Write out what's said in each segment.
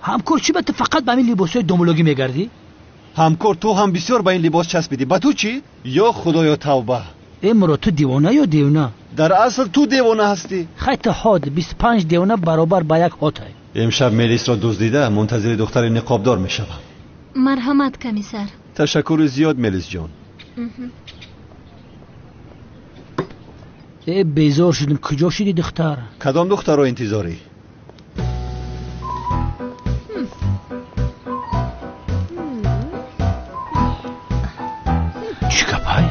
Ҳамкор, чӣ ба ту фақат ба ҳамин либосҳои домулогӣ мегардӣ? Ҳамкор, ту ҳам бисёр ба ин либос часпидӣ. Ба ту чӣ? Ё худоё, тавба! Э Мурод, ту девона ё девона? Дар асл ту девона ҳастӣ. Хай ту ҳод, 25 девона баробар ба як ҳотай. Имшаб Мелисро дуздида мунтазири духтари ниқобдор мешавам. Марҳамат, комиссар. Ташаккури зиёд, Мелисҷон. Э безор шудем, куҷо шуди духтар? Кадом духтарро интизорӣ? Чӣ гапай?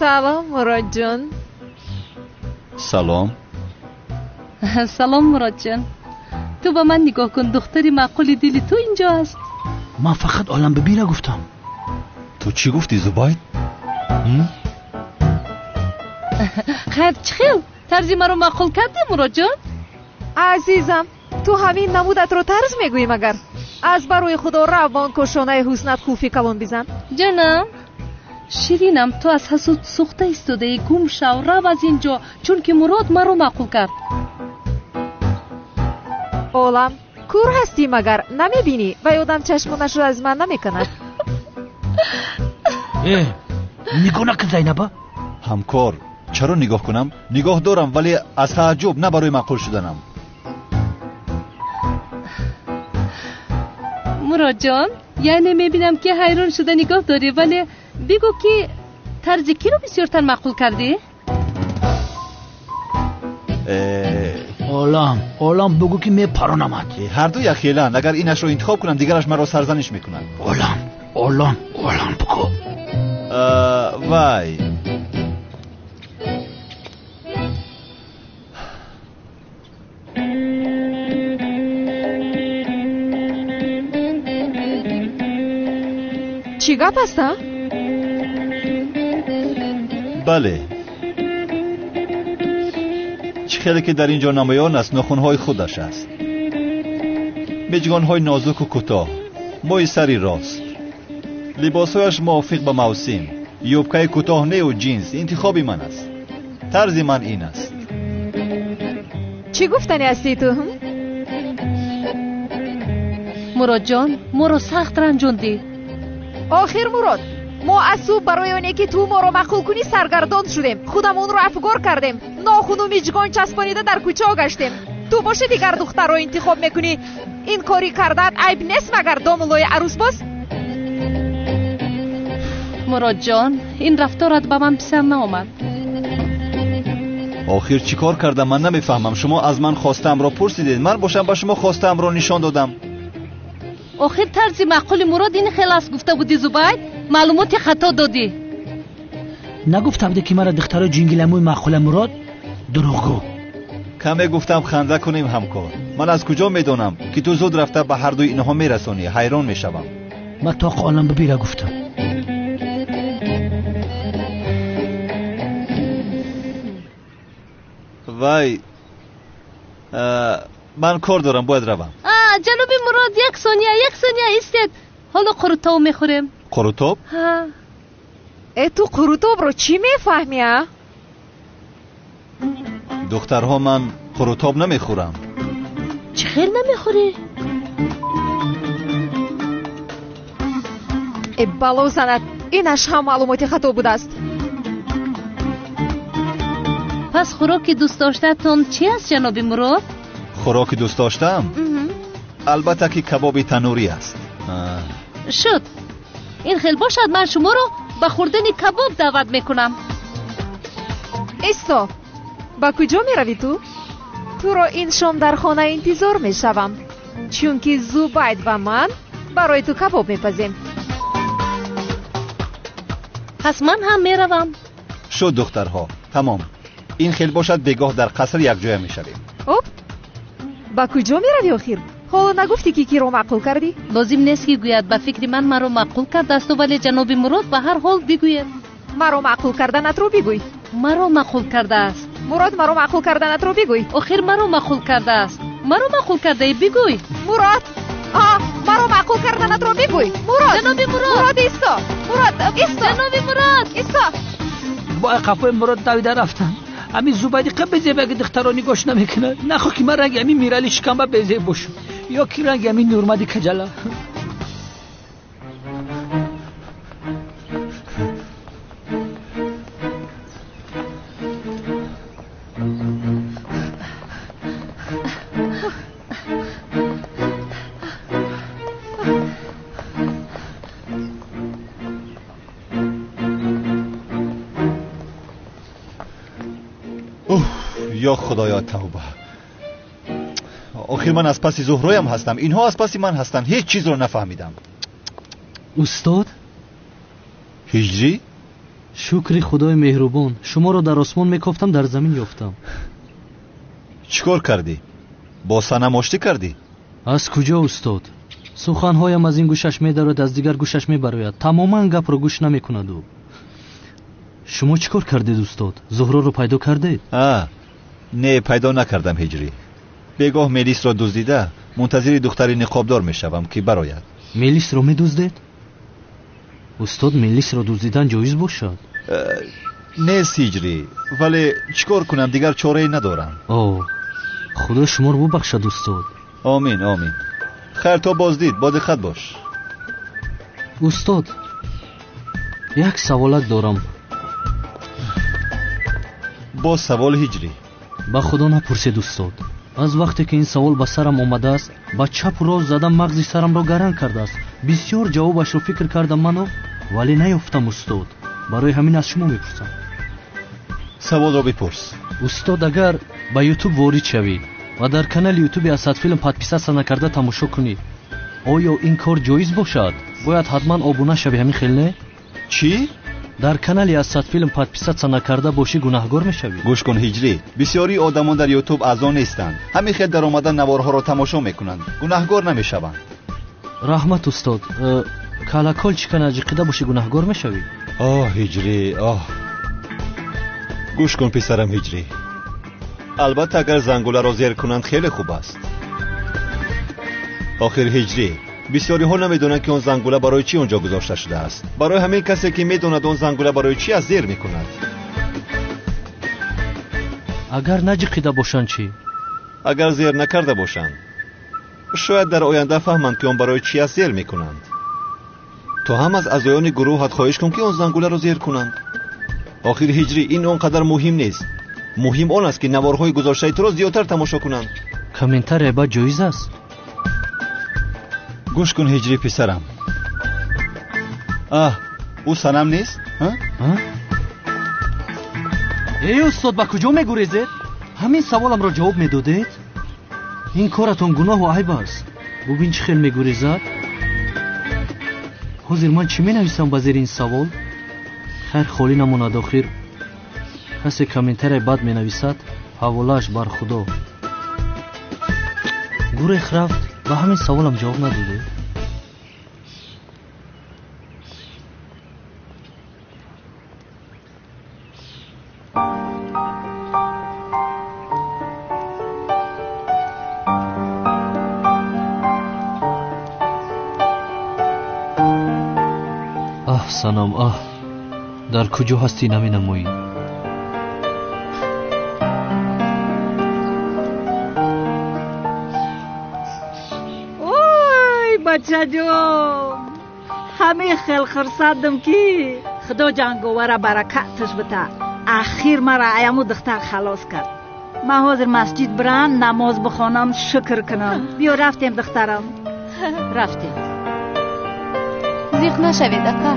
Салом, Муродҷон. Салом. Салом, Муродҷон. Ту ба ман нигоҳ кун, духтари маъқули дили ту инҷо аст. Ман фақат олам бибира гуфтам. Ту чӣ гуфтӣ, Зубайд? Хайр, чӣ хел? Тарзи маро маъқул кардӣ, Муродҷон? Азизам, ту ҳамин намудатро тарз мегӯӣ магар? Аз барои худо рав ба он кошонаи ҳуснат қулфи калон бизан. Ҷанам, ширинам, ту аз ҳасуд сӯхта истодаӣ. Гум шав, рав аз ин ҷо, чунки Мурод маро маъқул кард. Олам, кур ҳастӣ магар? Намебинӣ? Вай одам чашмонашро аз ман намекунад. Э, нигоҳ накун, Зайнаба. Ҳамкор, чаро нигоҳ кунам? Нигоҳ дорам, вале аз тааҷҷуб, на барои маъқул шуданам. Муродҷон, яъне мебинам ки ҳайрон шуда нигоҳ дорӣ, вале бигӯ ки тарзи киро бисёртар маъқул кардӣ? Олам, олам, бигӯ ки мепаронамад. Ҳарду якхеланд. Агар инашро интихоб кунам, дигараш маро сарзаниш мекунад. Олам, олам, олам, бигӯ. Вай. Чӣ гап аст, а? Бале. Чӣ хеле ки дар ин ҷо намоён аст, нохунҳои худаш аст. Миҷгонҳои нозуку кӯтоҳ, мӯи сари рост. Либосҳояш мувофиқ ба мавсим. Юбкаи кӯтоҳ неу ҷинс интихоби ман аст. Тарзи ман ин аст. Чӣ гуфтанӣ ҳастӣ ту? Муродҷон, моро сахт ранҷондӣ. Охир, Мурод, мо аз субҳ барои оне ки ту моро маъқул кунӣ саргардон шудем. Худамонро афгор кардем. Нохуну миҷгон часпонида дар кӯчаҳо гаштем. Ту боши дигар духтарро интихоб мекунӣ. Ин кори кардаат айб нест магар, домуллои арӯсбоз? Муродҷон, ин рафторат ба ман писанд наомад. Охир чӣ кор кардам, ман намефаҳмам. Шумо аз ман хостаамро пурсидед, ман бошам ба шумо хостаамро нишон додам. Охир тарзи маъқули Мурод ин хел аст гуфта будӣ, Зубайд. Маълумоти хато додӣ. Нагуфта будӣ ки мара духтарои ҷингиламӯи маъқула, Мурод? Дурӯғгӯ. Каме гуфтам ханда кунем, ҳамкор. Ман аз куҷо медонам ки ту зуд рафта ба ҳардуи инҳо мерасонӣ? Ҳайрон мешавам. Ман тоқ олам бибира гуфтам. Вай, ман кор дорам, бояд равам. Ҷаноби Мурод, як сония, як сония истед. Ҳоло қурутоб мехӯрем. Қурутоб? Ҳа. Э, ту қурутобро чӣ мефаҳмӣ, а? Духтарҳо, ман қурутоб намехӯрам. Чӣ хел намехӯрӣ? Э, бало занад, инаш ҳам маълумоти хато будааст. Пас хӯроки дӯстдоштаатон чӣ аст, ҷаноби Мурод? Хӯроки дӯстдоштаам? Албатта ки кабоби танурӣ аст. Шуд. Ин хел бошад, ман шуморо ба хӯрдани кабоб даъват мекунам. Исто, ба куҷо меравӣ ту? Туро ин шом дар хона интизор мешавам, чунки Зубайд ва ман барои ту кабоб мепазем. Пас ман ҳам меравам. Шуд, духтарҳо, тамом. Ин хел бошад, бегоҳ дар қаср якҷоя мешавем. Оп, ба куҷо меравӣ охир? Ҳоло нагуфтӣ ки киро маъқул кардӣ? Лозим нест ки гӯяд. Ба фикри ман маро маъқул кардааст, вале ҷаноби Мурод ба ҳар ҳол бигӯяд. Маро маъқул карданатро бигӯй. Маро маъқул кардааст. Мурод, маро маъқул карданатро бигӯй. Охир маро маъқул кардааст. Маро маъқул кардаӣ, бигӯй. Мурод, маро маъқул карданатро бигӯй. Мурод, ҷаноби Мурод. Мурод, исто. Мурод, исто. Ҷаноби Мурод, исто. Бо қафои Мурод давида рафтам. Ҳамин Зубайди қа безебаги духтаро нигоҳш намекунад. Нахоҳ ки ман ранги ҳамин Мирали шикамба безеб бошам ё ки ранги ҳамин Нурмади каҷала. Ё худоё, тавба. Охир ман аз паси Зуҳроям ҳастам, инҳо аз паси ман ҳастанд. Ҳеҷ чизро нафаҳмидам. Устод? Ҳиҷрӣ? Шукри худои меҳрубон, шуморо дар осмон мекофтам, дар замин ёфтам. Чӣ кор кардӣ? Бо Санам оштӣ кардӣ? Аз куҷо, устод? Суханҳоям аз ин гӯшаш медарояд, аз дигар гӯшаш мебарояд. Тамоман гапро гӯш намекунад ӯ. Шумо чӣ кор кардед, устод? Зуҳроро пайдо кардед? Не, пайдо накардам, Ҳиҷрӣ. Бегоҳ мелисро дуздида мунтазири духтари ниқобдор мешавам ки барояд. Мелисро медуздед? Устод, мелисро дуздидан ҷоиз бошад? Нест, Ҳиҷрӣ, вале чӣ кор кунам, дигар чорае надорам. О, худо шуморо бубахшад, устод. Омин, омин. Хайр, то боздид, бо диққат бош. Устод, як саволак дорам. Боз савол, Ҳиҷрӣ? Ба худо напурсед, устод. Аз вақте ки ин савол ба сарам омадааст, ба чапу рост задам мағзи сарамро гаранг кардааст. Бисёр ҷавобашро фикр кардам ману, вале наёфтам, устод. Барои ҳамин аз шумо мепурсам. Саволро бипурс. Устод, агар ба ютуб ворид шавӣ ва дар канали ютуби Асадфилм подписаться накарда тамошо кунӣ, оё ин кор ҷоиз бошад? Бояд ҳатман обуна шавӣ, ҳамин хел не? Чӣ? Дар канали Асадфилм подписаться накарда бошӣ, гунаҳгор мешавӣ. Гӯш кун, Ҳиҷрӣ, бисёри одамон дар ютуб аъзо нестанд. Ҳамин хел даромада наворҳоро тамошо мекунанд, гунаҳгор намешаванд. Раҳмат, устод. Колокольчика наҷиқида бошӣ, гунаҳгор мешавӣ. Оҳ, Ҳиҷрӣ, оҳ. Гӯш кун, писарам Ҳиҷрӣ, албатта агар зангуларо зер кунанд хеле хуб аст. Охир, Ҳиҷрӣ, бисёриҳо намедонанд ки он зангула барои чӣ онҷо гузошта шудааст. Барои ҳамин касе ки медонад он зангула барои чӣ аст, зер мекунад. Агар наҷиқида бошанд чӣ? Агар зер накарда бошанд, шояд дар оянда фаҳманд ки он барои чӣ аст, зер мекунанд. Ту ҳам аз аъзоёни гурӯҳат хоҳиш кун ки он зангуларо зер кунанд. Охир, Ҳиҷрӣ, ин он қадар муҳим нест. Муҳим он аст ки наворҳои гузоштаи туро зиёдтар тамошо кунанд. Комментария бад ҷоиз аст? Гӯш кун, Ҳиҷрӣ писарам. Аҳ, ӯ Санам нест? Эй устод, ба куҷо мегурезед? Ҳамин саволамро ҷавоб медодед? Ин коратон гуноҳу айб аст. Бубин чӣ хел мегурезад. Ҳозир ман чӣ менависам ба зери ин савол? Хайр, холӣ намонад. Охир касе комментарияи бад менависад, ҳаволааш бар худо. Гурех рафт, ба ҳамин саволам ҷавоб надодед. Аҳ, Санам, аҳ, дар куҷо ҳастӣ наменамоӣ? Ой, бачаҷон, ҳамин хел хурсандам ки худо ҷанговара баракаташ бита. Ахир мара аяму духтар халос кард. Ман ҳозир масҷид бирам, намоз бихонам, шукр кунам. Биё рафтем, духтарам, рафтем. Зиқ нашавед, ака.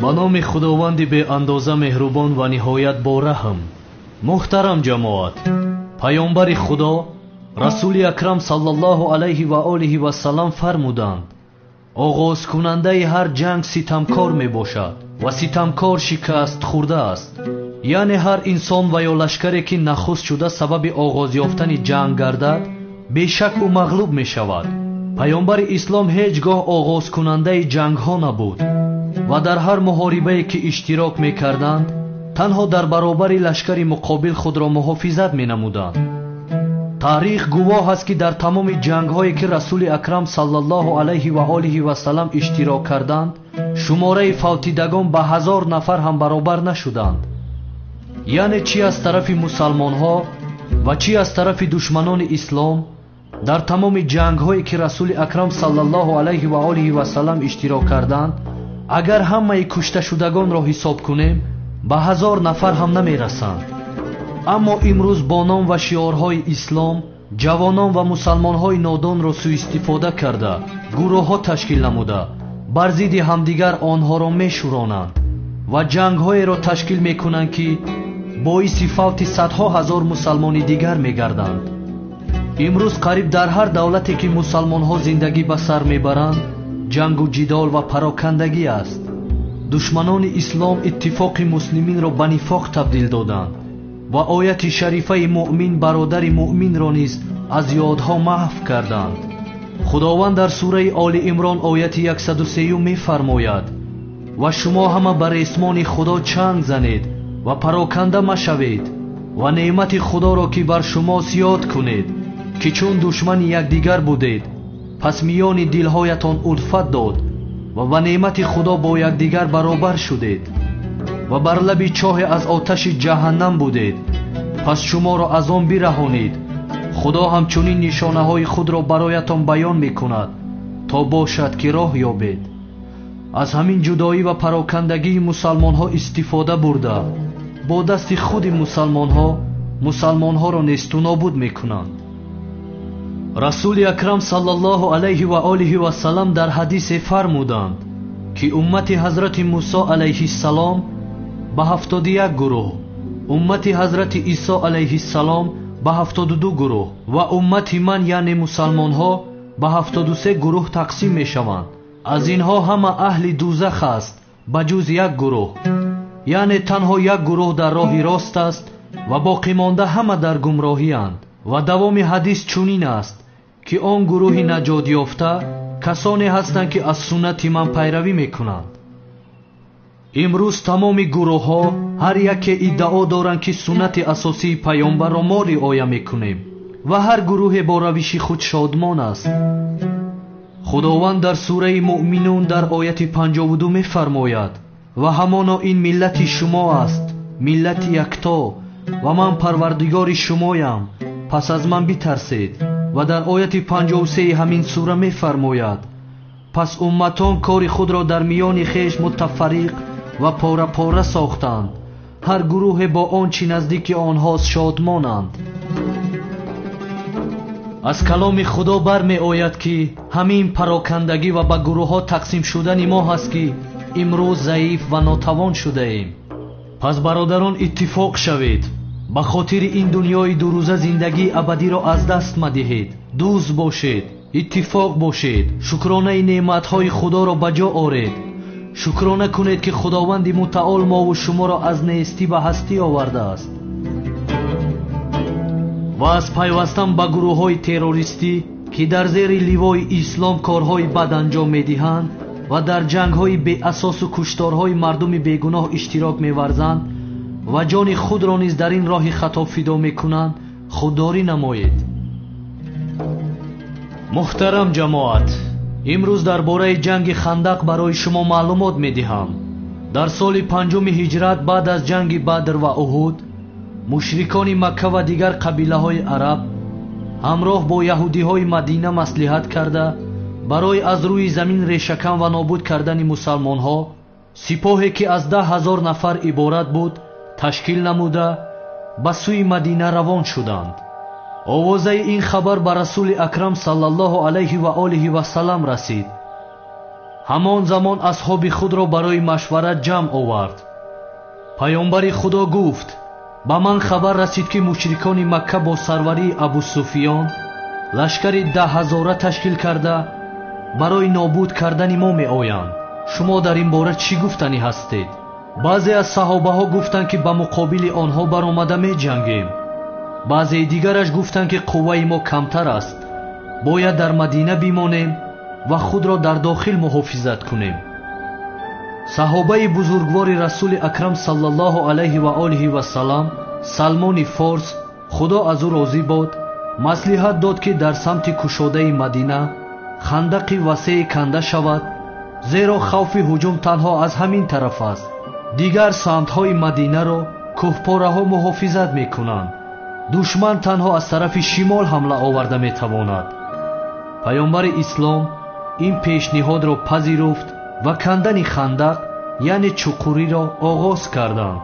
Ба номи худованди беандоза меҳрубон ва ниҳоят бораҳм. Муҳтарам ҷамоат, паёмбари худо расули акрам саллаллоҳу алайҳи ва олиҳи вассалам фармуданд: Оғозкунандаи ҳар ҷанг ситамкор мебошад ва ситамкор шикаст хӯрда аст. Яъне ҳар инсон ва ё лашкаре ки нахуст шуда сабаби оғоз ёфтани ҷанг гардад, бешак ӯ мағлуб мешавад. Паёмбари ислом ҳеҷ гоҳ оғозкунандаи ҷангҳо набуд ва дар ҳар муҳорибае ки иштирок мекарданд, танҳо дар баробари лашкари муқобил худро муҳофизат менамуданд. Таърих гувоҳ аст ки дар тамоми ҷангҳое ки Расули Акрам саллаллоҳу алайҳи ва олиҳи васаллам иштирок карданд, шумораи фавтидагон ба 1000 нафар ҳам баробар нашуданд. Яъне чӣ аз тарафи мусалмонҳо ва чӣ аз тарафи душманони ислом, дар тамоми ҷангҳое ки Расули Акрам саллаллоҳу алайҳи ва олиҳи васаллам иштирок карданд, агар ҳамаи кушташудагонро ҳисоб кунем, ба 1000 нафар ҳам намерасанд. Аммо имрӯз бо ном ва шиорҳои ислом ҷавонон ва мусалмонҳои нодонро суистифода карда, гурӯҳҳо ташкил намуда, бар зидди ҳамдигар онҳоро мешӯронанд ва ҷангҳоеро ташкил мекунанд ки боиси фавти садҳо ҳазор мусалмони дигар мегарданд. Имрӯз қариб дар ҳар давлате ки мусалмонҳо зиндагӣ ба сар мебаранд, ҷангу ҷидол ва парокандагӣ аст. Душманони ислом иттифоқи муслиминро ба нифоқ табдил доданд ва ояти шарифаи муъмин бародари муъминро низ аз ёдҳо маҳв карданд. Худованд дар сураи Оли Имрон ояти 103 мефармояд: ва шумо ҳама ба ресмони Худо чанг занед ва пароканда машавед ва неъмати Худоро ки бар шумост ёд кунед, ки чун душмани якдигар будед, пас миёни дилҳоятон улфат дод ва ба неъмати Худо бо якдигар баробар шудед ва бар лаби чоҳе аз оташи ҷаҳаннам будед, пас шуморо аз он бираҳонид. Худо ҳамчунин нишонаҳои худро бароятон баён мекунад, то бошад ки роҳ ёбед. Аз ҳамин ҷудоӣ ва парокандагии мусалмонҳо истифода бурда, бо дасти худи мусалмонҳо мусалмонҳоро несту нобуд мекунанд. Расули Акрам саллаллоҳу алайҳи ва олиҳи васаллам дар ҳадисе фармуданд, ки уммати ҳазрати Мусо алайҳиссалом ба 71 гурӯҳ, уммати ҳазрати Исо алайҳиссалом ба 72 гурӯҳ ва уммати ман, яъне мусалмонҳо, ба 73 гурӯҳ тақсим мешаванд. Аз инҳо ҳама аҳли дузах аст ба ҷуз як гурӯҳ, яъне танҳо як гурӯҳ дар роҳи рост аст ва боқимонда ҳама дар гумроҳиянд. Ва давоми ҳадис чунин аст, ки он гурӯҳи наҷотёфта касоне ҳастанд ки аз суннати ман пайравӣ мекунанд. Имрӯз тамоми гурӯҳҳо ҳар яке иддао доранд ки суннати асосии паёмбарро мо риоя мекунем ва ҳар гурӯҳе бо равиши худ шодмон аст. Худованд дар сураи Муъминун дар ояти 52 мефармояд: ва ҳамоно ин миллати шумо аст, миллати якто, ва ман парвардигори шумоям, пас аз ман битарсед. Ва дар ояти 53 ҳамин сура мефармояд: пас умматон кори худро дар миёни хеш мутафарриқ ва пора-пора сохтанд, ҳар гурӯҳе бо он чӣ наздики онҳост шодмонанд. Аз каломи Худо бармеояд ки ҳамин парокандагӣ ва ба гурӯҳҳо тақсим шудани мо ҳаст ки имрӯз заиф ва нотавон шудаем. Пас бародарон, иттифоқ шавед, ба хотири ин дунёи дурӯза зиндагии абадиро аз даст мадиҳед. Дӯст бошед, иттифоқ бошед, шукронаи неъматҳои Худоро ба ҷо оред. Шукрона кунед ки Худованди мутаол мову шуморо аз нестӣ ба ҳастӣ овардааст ва аз пайвастан ба гурӯҳҳои террористӣ ки дар зери ливои ислом корҳои бад анҷом медиҳанд ва дар ҷангҳои беасосу кушторҳои мардуми бегуноҳ иштирок меварзанд ва ҷони худро низ дар ин роҳи хато фидо мекунанд, худдорӣ намоед. Муҳтарам ҷамоат, имрӯз дар бораи ҷанги Хандақ барои шумо маълумот медиҳам. Дар соли 5 ҳиҷрат баъд аз ҷанги Бадр ва Уҳуд, мушрикони Макка ва дигар қабилаҳои араб ҳамроҳ бо яҳудиҳои Мадина маслиҳат карда, барои аз рӯи замин решакан ва нобуд кардани мусалмонҳо сипоҳе ки аз 10 000 нафар иборат буд ташкил намуда ба сӯи Мадина равон шуданд. Овозаи ин хабар ба Расули Акрам саллаллоҳу алайҳи ва олиҳи васаллам расид. Ҳамон замон асҳоби худро барои машварат ҷамъ овард. Паёмбари Худо гуфт: ба ман хабар расид ки мушрикони Макка бо сарварии Абу Суфиён лашкари 10 000 ташкил карда Барои нобуд кардани мо меоянд. Шумо дар ин бора чӣ гуфтанӣ ҳастед? Баъзе аз саҳобаҳо гуфтанд, ки ба муқобили онҳо баромада меҷангем. Баъзеи дигараш гуфтанд, ки қувваи мо камтар аст, бояд дар Мадина бимонем ва худро дар дохил муҳофизат кунем. Саҳобаи бузургвори Расули Акрам саллаллоҳу алайҳи ва олиҳи вассалам, Салмони Форс, Худо аз ӯ розӣ бод, маслиҳат дод, ки дар самти кушодаи Мадина хандақи васее канда шавад, зеро хавфи ҳуҷум танҳо аз ҳамин тараф аст. Дигар самтҳои Мадинаро кӯҳпораҳо муҳофизат мекунанд. Душман танҳо аз тарафи шимол ҳамла оварда метавонад. Паёмбари Ислом ин пешниҳодро пазируфт ва кандани хандақ, яъне чуқуриро оғоз карданд.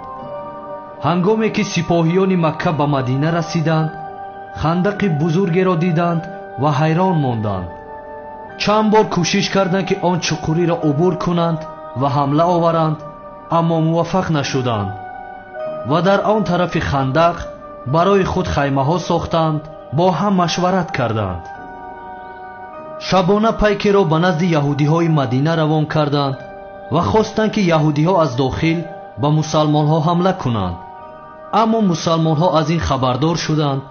Ҳангоме ки сипоҳиёни Макка ба Мадина расиданд, хандақи бузургеро диданд ва ҳайрон монданд. Чанд бор кӯшиш карданд, ки он чуқуриро убур кунанд ва ҳамла оваранд, аммо муваффақ нашуданд ва дар он тарафи хандақ барои худ хаймаҳо сохтанд, бо ҳам машварат карданд. Шабона пайкеро ба назди яҳудиҳои Мадина равон карданд ва хостанд, ки яҳудиҳо аз дохил ба мусалмонҳо ҳамла кунанд. Аммо мусалмонҳо аз ин хабардор шуданд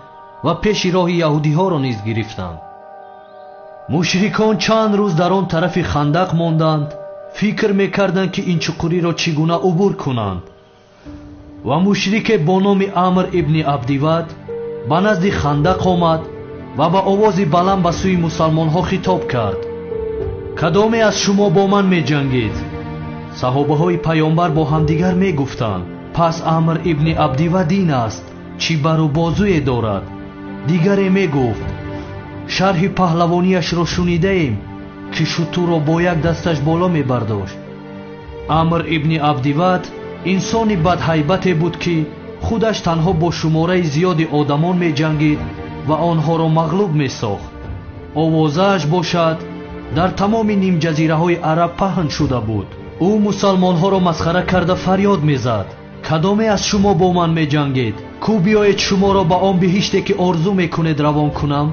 ва пеши роҳи яҳудиҳоро низ гирифтанд. Мушрикон чанд рӯз дар он тарафи хандақ монданд, фикр мекарданд, ки ин чуқуриро чӣ гуна убур кунанд. Ва мушрике бо номи Амр ибни Абдивад ба назди хандақ омад ва ба овози баланд ба сӯи мусалмонҳо хитоб кард: кадоме аз шумо бо ман меҷангед? Саҳобаҳои паёмбар бо ҳамдигар мегуфтанд: пас Амр ибни Абдивад ин аст, чӣ бару бозуе дорад. Дигаре мегуфт: шарҳи паҳлавонияшро шунидаем, ки шутурро бо як дасташ боло мебардошт. Амр ибни Абдивад инсони бадҳайбате буд, ки худаш танҳо бо шумораи зиёди одамон меҷангид ва онҳоро мағлуб месохт. Овозааш бошад дар тамоми нимҷазираҳои араб паҳн шуда буд. Ӯ мусалмонҳоро масхара карда фарёд мезад: кадоме аз шумо бо ман меҷангед? Кӯ биёед шуморо ба он биҳиште, ки орзу мекунед, равон кунам.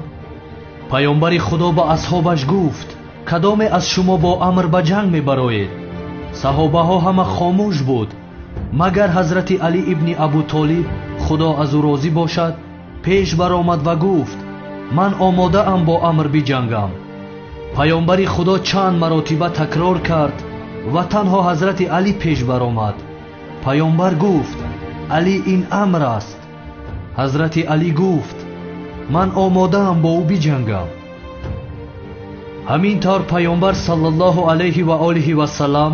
Паёмбари Худо ба асҳобаш гуфт: кадоме аз шумо бо Амр ба ҷанг мебароед? Саҳобаҳо ҳама хомӯш буд, магар ҳазрати Алӣ ибни Абутолиб, Худо аз ӯ розӣ бошад, пеш баромад ва гуфт: ман омодаам бо Амр биҷангам. Паёмбари Худо чанд маротиба такрор кард ва танҳо ҳазрати Алӣ пеш баромад. Паёмбар гуфт: Алӣ ин Амр аст. Ҳазрати Алӣ гуфт: ман омодаам бо ӯ биҷангам. Ҳамин тавр паёмбар саллаллоҳу алайҳи ва олиҳи вассалам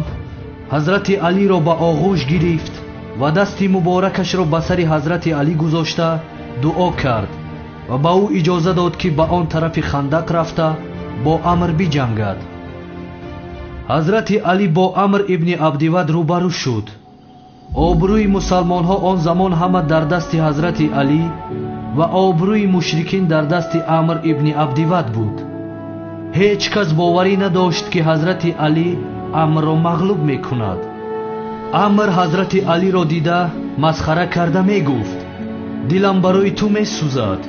ҳазрати Алиро ба оғӯш гирифт ва дасти муборакашро ба сари ҳазрати Алӣ гузошта дуо кард ва ба ӯ иҷоза дод, ки ба он тарафи хандақ рафта бо Амр биҷангад. Ҳазрати Алӣ бо Амр ибни Абдивад рӯбарӯ шуд. Обрӯи мусалмонҳо он замон ҳама дар дасти ҳазрати Алӣ ва обрӯи мушрикин дар дасти Амр ибни Абдивад буд. Ҳеҷ кас боварӣ надошт, ки ҳазрати Алӣ Амрро мағлуб мекунад. Амр ҳазрати Алиро дида масхара карда мегуфт: дилам барои ту месӯзад.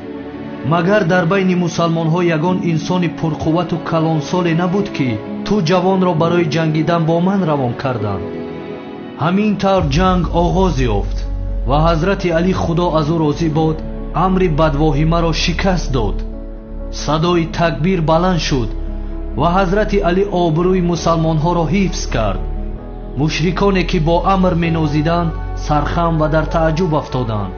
Магар дар байни мусалмонҳо ягон инсони пурқуввату калонсоле набуд, ки ту ҷавонро барои ҷангидан бо ман равон карданд? Ҳамин тавр ҷанг оғоз ёфт ва ҳазрати Алӣ, Худо аз ӯ розӣ бод, амри бадвоҳимаро шикаст дод. Садои такбир баланд шуд ва ҳазрати Алӣ обрӯи мусалмонҳоро ҳифз кард. Мушриконе, ки бо Амр менозиданд, сархам ва дар тааҷҷуб афтоданд.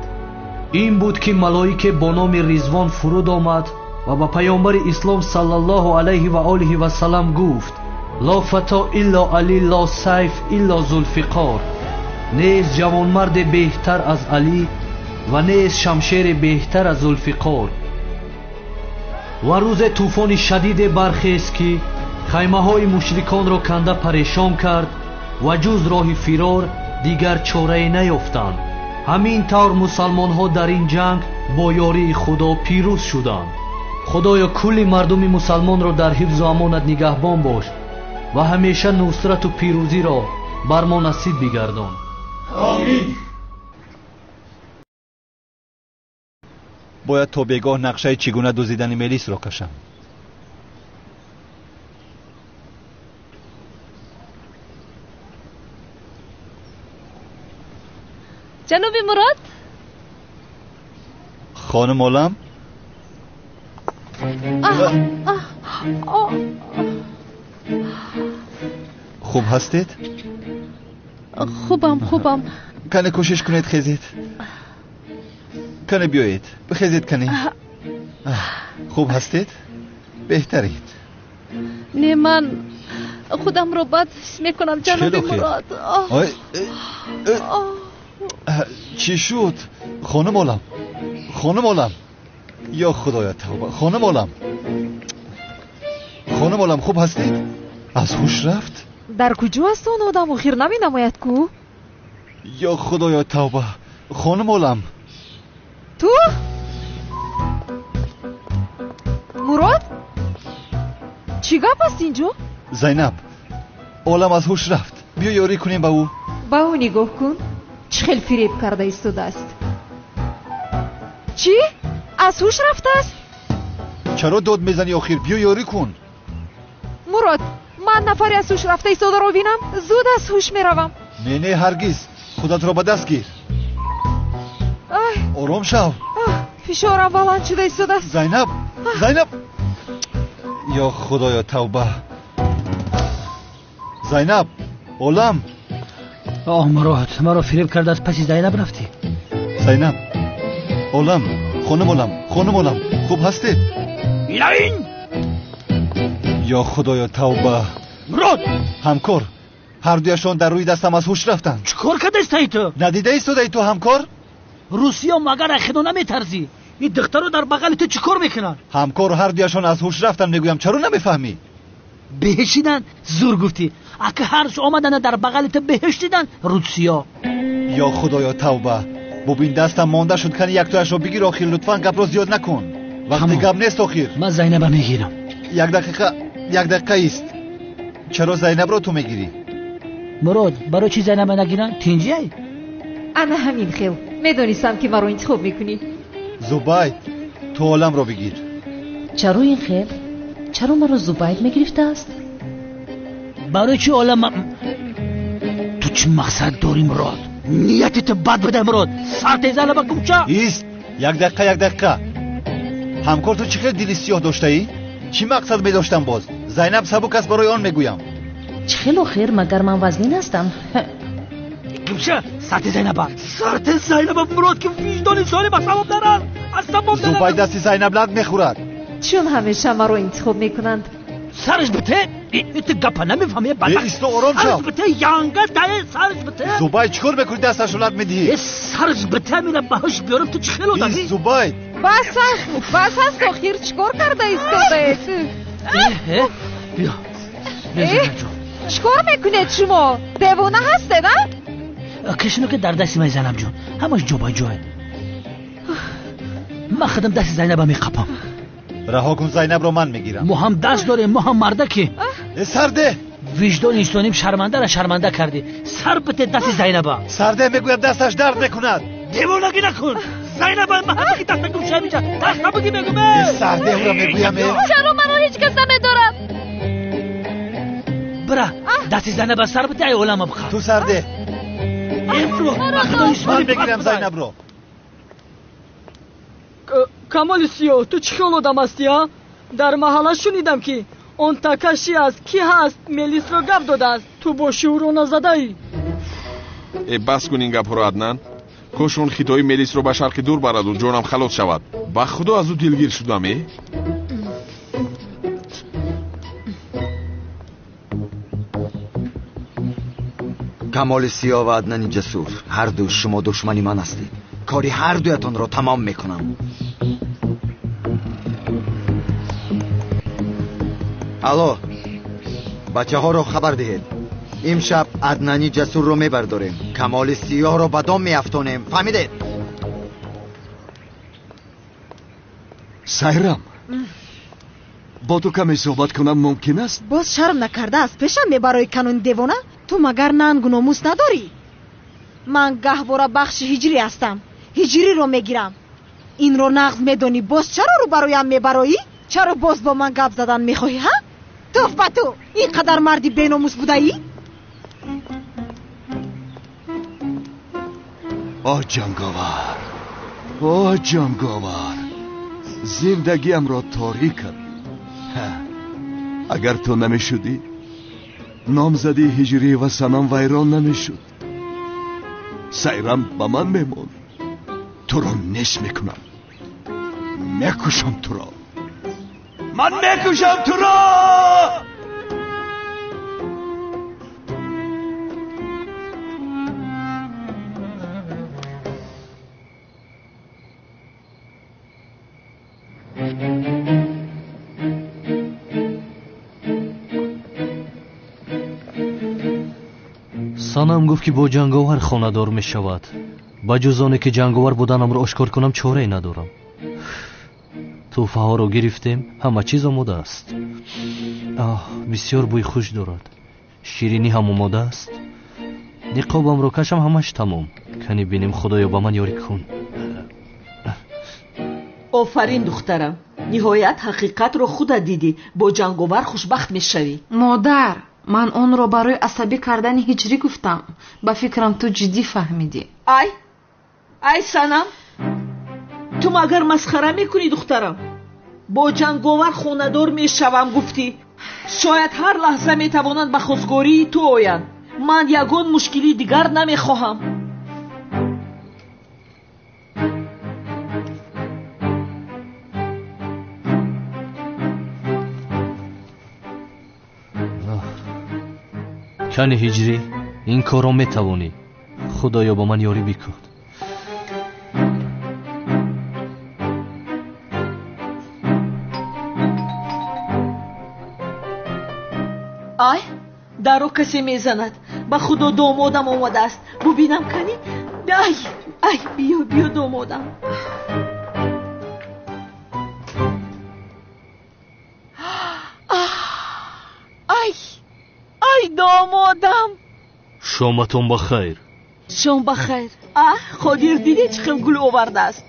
Ин буд, ки малоике бо номи Ризвон фуруд омад ва ба паёмбари Ислом саллаллоҳу алайҳи ва олиҳи вассалам гуфт: ло фато илло Алӣ, ло сайф илло Зулфиқор. Нест ҷавонмарде беҳтар аз Алӣ ва нест шамшере беҳтар аз Зулфиқор. Ва рӯзе тӯфони шадиде бархест, ки хаймаҳои мушриконро канда парешон кард ва ҷуз роҳи фирор дигар чорае наёфтанд. Ҳамин тавр мусалмонҳо дар ин ҷанг бо ёрии Худо пирӯз шуданд. Худоё, кулли мардуми мусалмонро дар ҳифзу амонат нигаҳбон бош ва ҳамеша нусрату пирӯзиро бар мо насиб бигардон. Омин. Бояд то бегоҳ нақшаи чӣ гуна дуздидани мелисро кашам. Ҷаноби Мурод? Хонум Олам? Хуб ҳастед? Хубам, хубам. Кане кӯшиш кунед хезед. Кане биёед, бихезед кане. Хуб ҳастед? Беҳтаред. Не, ман худамро бад ҳис мекунам, ҷаноби Мурод. Чӣ шуд? Хонум Олам, хонум Олам, ё худоя тавба, хонум Олам, хонум Олам, хуб ҳастед? Аз ҳуш рафт? Дар куҷо аст он одам? Охир наменамояд ку? Ё худоё тавба, хонум Олам. Ту? Мурод? Чӣ гап аст инҷо? Зайнаб, Олам аз ҳуш рафт. Биё ёрӣ кунем ба ӯ. Ба ӯ нигоҳ кун, чӣ хел фиреб карда истодааст. Чӣ? Аз ҳуш рафтааст? Чаро дод мезанӣ охир? Биё ёрӣ кун. Мурод, ман нафаре аз ҳуш рафта истодаро бинам, зуд аз ҳуш меравам. Не, не, ҳаргиз. Худатро ба даст гир. Ором шав. Фишорам баланд шуда истодааст. Зайнаб, Зайнаб. Ё худоё тавба. Зайнаб, Олам. Оҳ, Мурод, маро фиреб карда аз паси Зайнаб рафтӣ. Зайнаб, Олам, хонум Олам, хонум Олам, хуб ҳастед? Илаин! Ё худоё тавба. Мурод! Ҳамкор, ҳардуяшон дар рӯи дастам аз ҳуш рафтанд. Чӣ кор кардаистаи ту? Надида истодаи ту, ҳамкор? Русиё магар аз худо наметарзӣ? Ин духтаро дар бағали ту чӣ кор мекунанд? Ҳамкор, ҳардуяшон аз ҳуш рафтанд, мегӯям, чаро намефаҳмӣ? Беҳишидан? Зур гуфтӣ. Ака ҳарш омадана дар бағали ту беҳиш дидан, русиё. Ё худоё тавба. Бубин, дастам монда шуд, кани яктояшро бигир охир, лутфан гапро зиёд накун. Вақти гап нест охир. Ман Зайнаба мегирам. Як дақиқа, як дақиқа ист. Чаро Зайнабро ту мегирӣ? Мурод, барои чӣ Зайнаба нагирам? Тинҷиай? Ана ҳамин хел. Медонистам ки маро интихоб мекунӣ. Зубайд, ту Оламро бигир. Чаро ин хел? Чаро маро Зубайд мегирифтааст? Барои чӣ Олам? Ту чӣ мақсад дорӣ, Мурод? Нияти ту бад буда, Мурод. Сар Зайнаба гумча. Ист, як дақиқа, як дақиқа. Ҳамкор, ту чӣ хел дили сиёҳ доштаӣ? Чӣ мақсад медоштам боз? Зайнаб сабук аст, барои он мегӯям. Чӣ хел охир? Магар ман вазнин ҳастам? Гумча, сарти Зайнаба, сарти Зайнаба, Мурод, ки виҷдони солим аз савоб дарад, аз савоб дарад. Зубайд дасти Зайнаб лат мехӯрад. Чун ҳамеша маро интихоб мекунанд. Сараш бите, ту гапа намефаҳмӣ, бадбахт. Исто, ором шав. Сараш бите, янга дае, сараш бите. Зубайд, чӣ кор мекунӣ? Дасташро лат медиҳӣ. Сараш бите, мина ба ҳуш биёрам, ту чӣ хел одамӣ? Ист, Зубайд. Бас аст, бас аст, охир чӣ кор карда истодаед? Биё, биё, Зайнаб ҷон. Чӣ кор мекунед шумо? Девона ҳастед, а? Кашино ки дар дасти ман, Зайнаб ҷон, ҳамаш ҷо ба ҷое. Ман худам дасти Зайнаба меқапам. Раҳо кун Зайнабро, ман мегирам. Мо ҳам даст дорем, мо ҳам мардаки. Сарде! Виҷдони инсоним шармандара шарманда кардӣ. Сар бите дасти Зайнаба. Сарде, мегӯям, дасташ дард мекунад. Девонагӣ накун. Зайнаба, ман ҳамаки даста гумша миҷа. Даст набуди мегӯм. Сарде, ӯро мегӯям. Чаро маро ҳеҷ кас намедорад? Бира, дасти Зайнаба сар бите, ай олама биқа. Ту сарде. Ман мегирам Зайнабро. Камоли сиёҳ, ту чӣ хел одам ҳастӣ, а? Дар маҳалла шунидам ки он такаши аст, ки ҳаст, мелисро гап додааст. Ту боши ӯро назадаӣ. Э, бас кун ин гапҳоро, Аднан. Кош он хитои мелисро ба шарқи дур бараду ҷонам халос шавад. Ба худо аз ӯ дилгир шудам, э? Камоли сиёҳ ва Аднани ҷасур, ҳарду шумо душмани ман ҳастед. Кори ҳардуятонро тамом мекунам. Алло, бачаҳоро хабар диҳед. Имшаб Аднани ҷасурро мебардорем, Камоли сиёҳро ба дом меафтонем. Фаҳмидед? Сайрам, бо ту каме суҳбат кунам мумкин аст? Боз шарм накарда аз пешам мебарои канони девона? Ту магар нангу номус надорӣ? Ман гаҳвора бахши ҳиҷрӣ ҳастам, ҳиҷриро мегирам. Инро нағз медонӣ, боз чаро рӯбароям мебароӣ? Чаро боз бо ман гап задан мехоҳӣ, ҳа? Туф ба ту! Ин қадар марди беномус будаӣ? О ҷанговар, о ҷанговар, зиндагиамро торик кардӣ. Агар ту намешудӣ, номзадии ҳиҷрӣ ва Санам вайрон намешуд. Сайрам ба ман мемонд. Туро неш мекунам, мекушам туро, ман мекушам туро. Санам гуфт ки бо ҷанговар хонадор мешавад. Ба ҷуз оне ки ҷанговар буданамро ошкор кунам чорае надорам. Тӯҳфаҳоро гирифтем, ҳама чиз омода аст. Оҳ, бисёр бӯи хуш дорад. Ширинӣ ҳам омода аст. Ниқобамро кашам, ҳамаш тамом. Кани бинем, Худоё ба ман ёрӣ кун. Офарин духтарам, ниҳоят ҳақиқатро худат дидӣ. Бо ҷанговар хушбахт мешавӣ. Модар, ман онро барои асабӣ кардани ҳиҷрӣ гуфтам. Ба фикрам ту ҷиддӣ фаҳмидӣ. Ай ай Санам, ту магар масхара мекунӣ духтарам? Бо ҷанговар хонадор мешавам гуфтӣ. Шояд ҳар лаҳза метавонанд ба хостгории ту оянд. Ман ягон мушкилии дигар намехоҳам. Кани ҳиҷрӣ, ин корро метавонӣ. Худоё ба ман ёрӣ бикун. Ай, дарро касе мезанад. Ба Худо домодам омадааст. Бубинам кани. Ай, ай, биё, биё домодам. Ай, ай домодам. Шоматон ба хайр. Шом ба хайр. А, Қодир, дидӣ чӣ хел гул овардааст?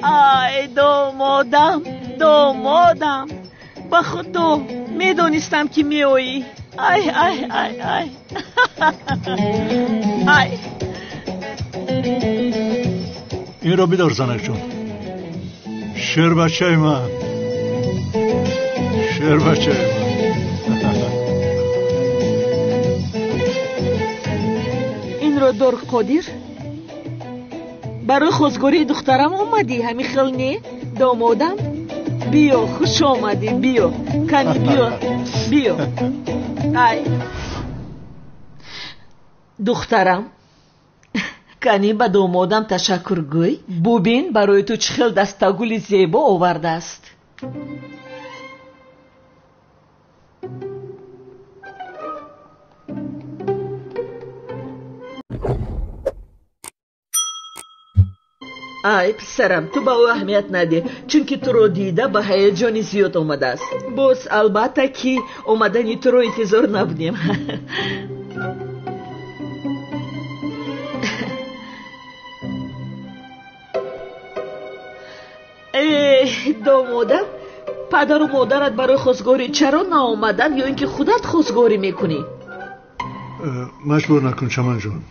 Ай домодам, домодам. Ба Худо медонистам ки меоӣ. Ай ай ай ай. Ай. Инро бидор занакҷон. Шербачаи ман, шербачаи ман. Инро дор Қодир. Барои хостгории духтарам омадӣ, ҳамин хел не домодам? Биё, хуш омадӣ, биё. Кани биё, биё. Ай духтарам, кани ба домодам ташаккур гӯй. Бубин барои ту чӣ хел дастагули зебо овардааст. Ай писарам, ту ба ӯ аҳамият надеҳ, чунки туро дида ба ҳаяҷони зиёд омадааст. Боз албатта ки омадани туро интизор набудем. Э, домодам, падару модарат барои хостгорӣ чаро наомаданд ё ин ки худат хостгорӣ мекунӣ? Маҷбур накун Чаманҷон,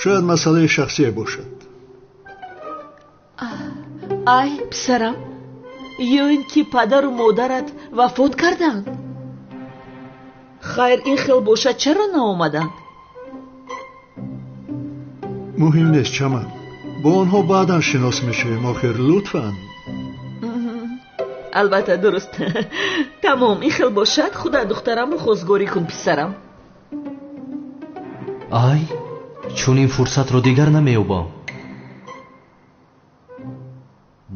шояд масъалаи шахсие бошад. Ай писарам, ё ин ки падару модарат вафот карданд? Хайр, ин хел бошад чаро наомаданд? Муҳим нест Чаман, бо онҳо баъдан шинос мешавем. Охир лутфан. Албатта дуруст. Тамом, ин хел бошад худат духтарамро хостгорӣ кун писарам. Ай, чунин фурсатро дигар намеёбам.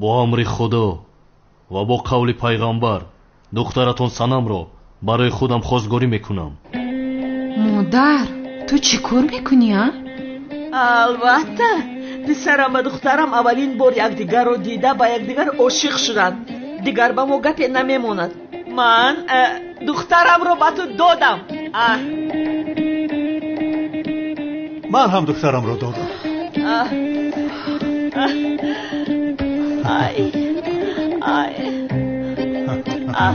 Бо амри Худо ва бо қавли пайғамбар духтаратон Санамро барои худам хостгорӣ мекунам. Модар, ту чӣ кор мекунӣ, а? Албатта, писарам ва духтарам аввалин бор якдигарро дида ба якдигар ошиқ шуданд. Дигар ба мо гапе намемонад. Ман духтарамро ба ту додам. Ман ҳам духтарамро додам. Ай ай ай.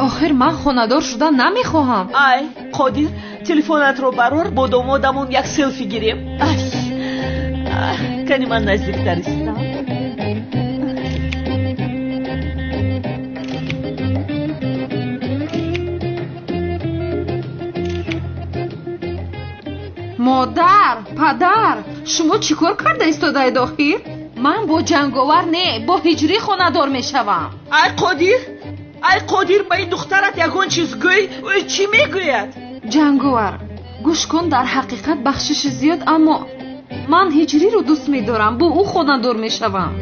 Охир ман хонадор шудан намехоҳам. Ай Қодир, Телефонатро барор, бо домодамон як селфи гирем. Кани ман наздиктар истам. Модар, падар, шумо чӣ кор карда истодаед охир? Ман бо Ҷанговар не, бо Ҳиҷрӣ хонадор мешавам. Ай Қодир, ай Қодир, ба ин духтарат ягон чиз гӯй, ӯ чӣ мегӯяд? Ҷанговар, гӯш кун, дар ҳақиқат бахшиши зиёд, аммо ман Ҳиҷриро дӯст медорам, бо ӯ хонадор мешавам.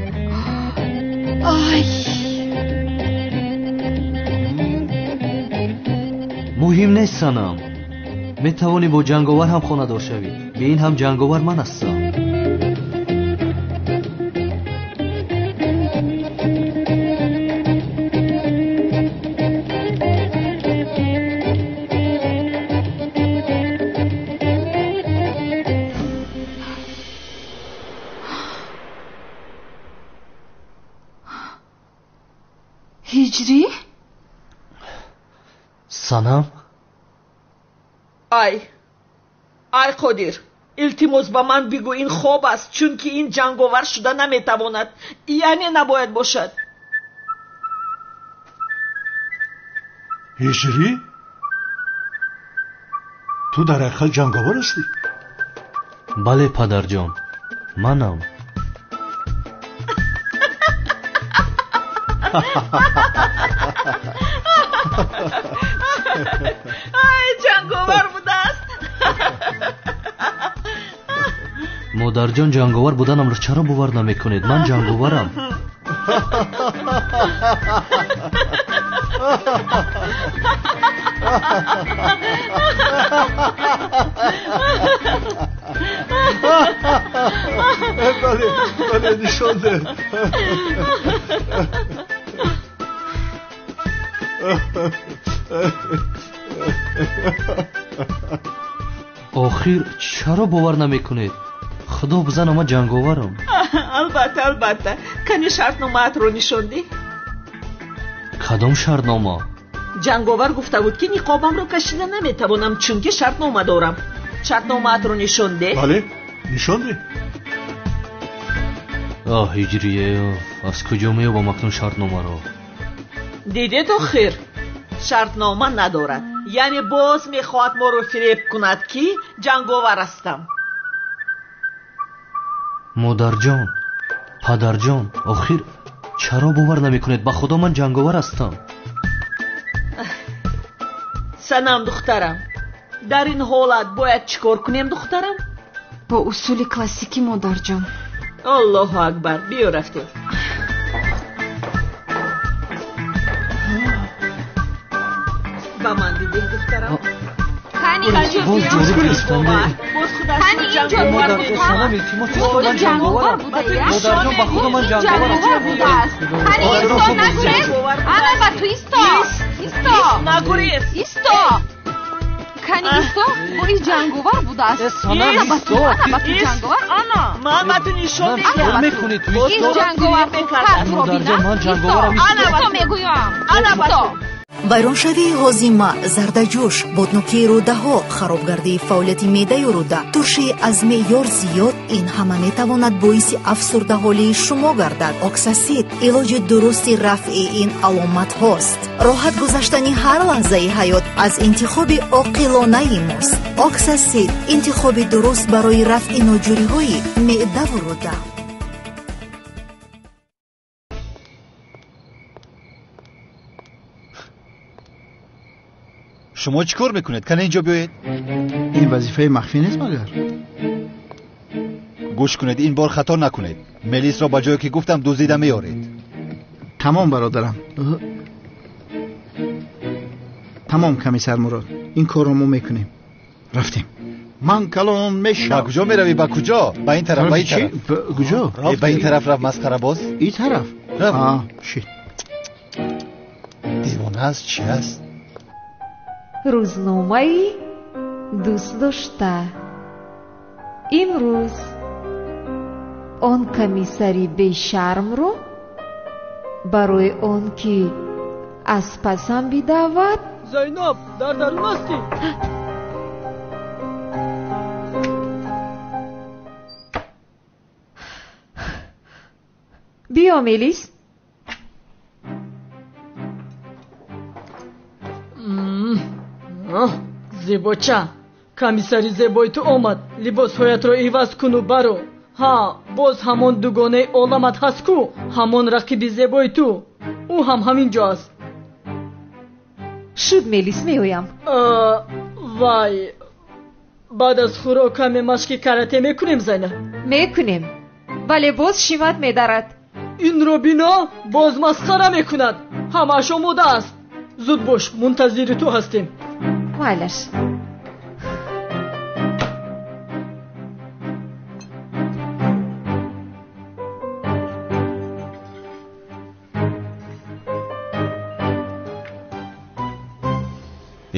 Ай! Муҳим нест, санам. Метавонӣ бо Ҷанговар ҳам хонадор шавӣ. Бе ин ҳам Ҷанговар ман ҳастам. Ҳиҷрӣ? Санам? Ай, ай Қодир, илтимос ба ман бигӯ ин хоб аст, чунки ин ҷанговар шуда наметавонад, яъне набояд бошад. Ҳиҷрӣ? Ту дар ҳақиқат ҷанговар ҳастӣ? Бале, падарҷон, манам. Ай, ҷанговар будааст. Модарҷон, ҷанговар буданамро чаро бовар намекунед? Ман ҷанговарам. Бале, бале, нишон деҳ. Охир чаро бовар намекунед? Худо бизана, ман ҷанговарам. Албатта, албатта. Кани шартномаатро нишон деҳ. Кадом шартнома? Ҷанговар гуфта буд, ки ниқобамро кашида наметавонам, чунки шартнома дорам. Шартномаатро нишон деҳ. Бале, нишон деҳ. Оҳ, Ҳиҷрие, аз куҷо меёбам акнун шартномаро? Дидед охир, шартнома надорад. Яъне боз мехоҳад моро фиреб кунад, ки ҷанговар ҳастам. Модарҷон, падарҷон, охир чаро бовар намекунед? Ба худо ман ҷанговар ҳастам. Санам, духтарам, дар ин ҳолат бояд чӣ кор кунем, духтарам? Бо усули классикӣ, модарҷон. Аллоҳу акбар, биё рафтем. Ба ман бидеҳ, духтарам. Кани инҷо боз ҷору гирифтам. Боз худаш Кани инҷо Санам, илтимос, ман ҷанговарам. Модарҷон, ба худо ман ҷанговарам. Будааст. Кани исто, нагурез. Ана ба ту исто. Исто. Нагурез. Исто. Кани исто, бо ин ҷанговар будааст. Ана ба ту, ана ба ту ҷанговар, ана. Ман ба ту нишон медиҳам. Мекунӣ ту Ин ҷанговар худкарро Модарҷон, ман бинад. ҷанговарам. Исто. Исто мегӯям. Ана ба Исто. ту. Вайроншавии ҳозима, зардаҷӯш, боднокии рӯдаҳо, харобгардии фаъолияти меъдаю рӯда, туршии аз меъёр зиёд, ин ҳама метавонад боиси афсурдаҳолии шумо гардад. Оксасид илоҷи дурусти рафъи ин аломатҳост. Роҳат гузаштани ҳар лаҳзаи ҳаёт аз интихоби оқилонаи мост. Оксасид интихоби дуруст барои рафъи ноҷӯриҳои меъдаву рӯда. Шумо чӣ кор мекунед? Кане инҷо биёед. Ин вазифаи махфӣ нест магар? Гӯш кунед, ин бор хато накунед. Мелисро ба ҷое ки гуфтам дуздида меоред. Тамом, бародарам. Тамом, комиссар Мурод. Ин корро мо мекунем. Рафтем. Ман калон Ба мешавам. куҷо меравӣ? Ба куҷо? Ба ин тараф, ба ин Чӣ? тараф. Куҷо? Ба ин тараф рафт, масхарабоз. И тараф? Рафт. Шит. Девона аст, чӣ аст? Рӯзномаи дӯстдошта. Имрӯз он комиссари бешармро барои он ки аз пасам бидавад Зайнаб, дар дарун ҳастӣ? Биё, Мелис. Зебоча, комиссари зебои ту омад. Либосҳоятро иваз куну баро. Ҳа, боз ҳамон дугонаи оламат ҳаст ку, ҳамон рақиби зебои ту. Ӯ ҳам ҳамин ҷо аст. Шуд, Мелис, меоям. Вай, баъд аз хӯрок каме машқи карате мекунем, Зайнаб? Мекунем, вале боз шимат медарад. Инро бино, боз масхара мекунад. Ҳамааш омода аст. Зуд бош, мунтазири ту ҳастем. Майлаш.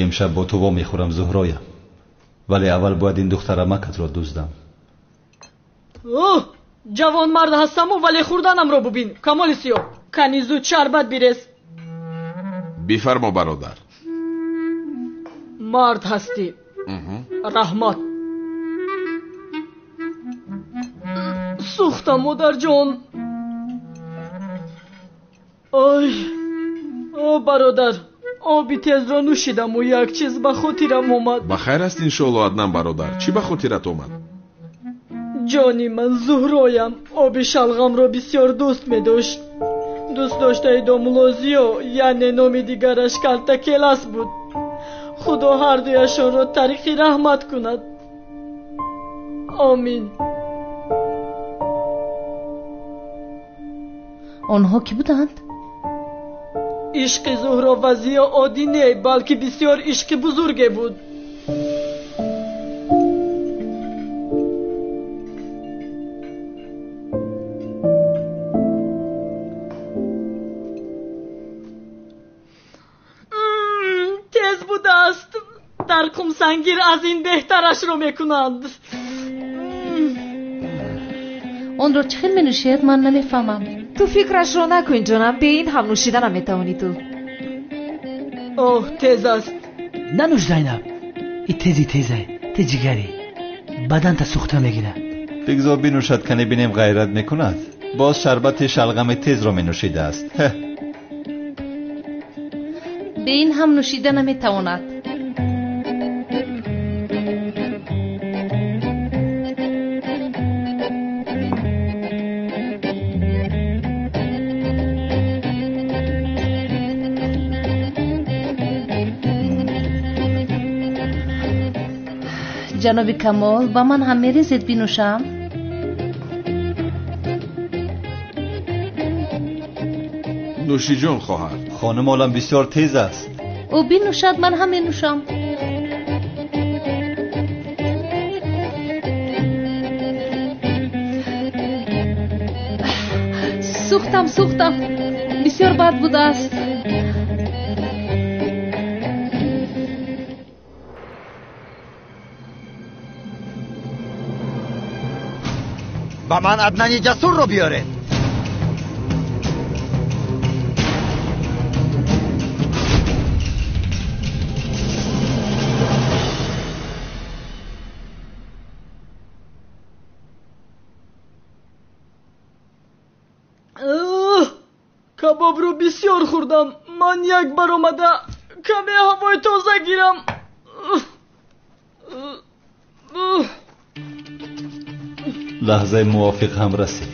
Имшаб бо ту вомехӯрам, Зуҳроя, вале аввал бояд ин духтарамакатро дуздам. Оҳ, ҷавонмард ҳастаму, вале хӯрданамро бубин. Камоли Сиёҳ, кани зуд шарбат бирез. Бифармо, бародар. Мард ҳастӣ. Раҳмат. Сӯхтам, модарҷон. Ой, о бародар, оби тезро нӯшидаму як чиз ба хотирам омад. Ба хайр аст, иншоалло, Аднан бародар. Чӣ ба хотират омад? Ҷони ман, Зуҳроям оби шалғамро бисёр дӯст медошт. Дӯст доштаи домулозиё, яъне номи дигараш Калтакелас буд. Худо ҳардуяшонро тариқи раҳмат кунад. Омин. Онҳо кӣ буданд? Ишқи Зуҳро ва Зиё оддӣ не, балки бисёр ишқи бузурге буд. Тез будааст. Дар қумсангир аз ин беҳтарашро мекунанд. Онро чӣ хел менӯшед, ман намефаҳмам. Ту фикрашро накун, ҷонам, бе ин ҳам нӯшида наметавонӣ ту. Оҳ, тез аст. Нанӯш, Зайнаб, и тези тезай, ти ҷигари баданта сӯхта мегирад. Бигзор бинӯшад, кане бинем ғайрат мекунад. Боз шарбати шалғами тезро менӯшидааст. Бе ин ҳам нӯшида наметавонад. Ҷаноби Камол, ба ман ҳам мерезед бинӯшам? Нӯшиҷон, хоҳар. Хонум олам бисёр тез аст. Ӯ бинӯшад, ман ҳам менӯшам. Сӯхтам, сӯхтам, бисёр бад будааст. Ба ман Аднани Ҷасурро биёред. Кабобро бисёр хӯрдам. Ман як баромада каме ҳавои тоза гирам. Лаҳзаи мувофиқ ҳам расид.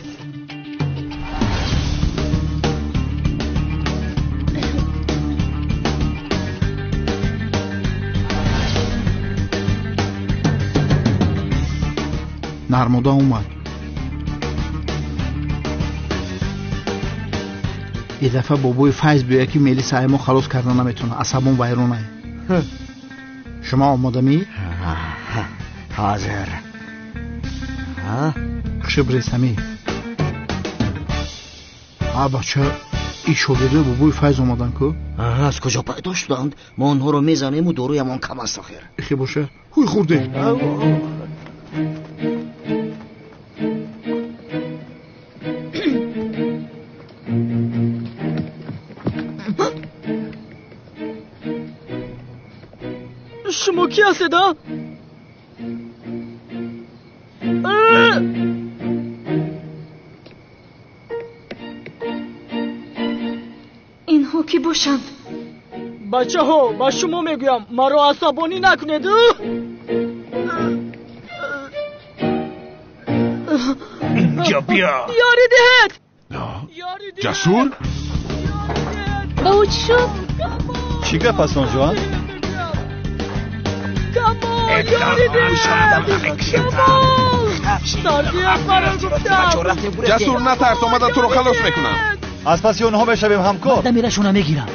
Нармода омад. Ин дафъа бобои Файз биёяд, ки Мелиса ай мо халос карда наметавонад. Асабон вайронае. Шумо омодамӣ? Ҳозир. Хушибресамӣ. А бача, ин шогирдои бобои Файз омаданд ку? Аз куҷо пайдо шуданд? Мо онҳоро мезанему доруямон кам аст охир. Ихе боша, ҳуй хӯрдем. Шумо кӣ ҳастед, а? мебошанд? Бачаҳо, ба шумо мегӯям, маро асабонӣ накунед. Инҷо биё. Ёрӣ диҳед. Ҷасур? Ба ӯ чӣ шуд? Чӣ гап аст онҷо? Камол, ёрӣ диҳед! Камол! Сардият маро гуфтам! Ҷасур, натарс, омада туро халос мекунам. Аз паси онҳо мешавем, ҳамкор. Дамирашона мегирам.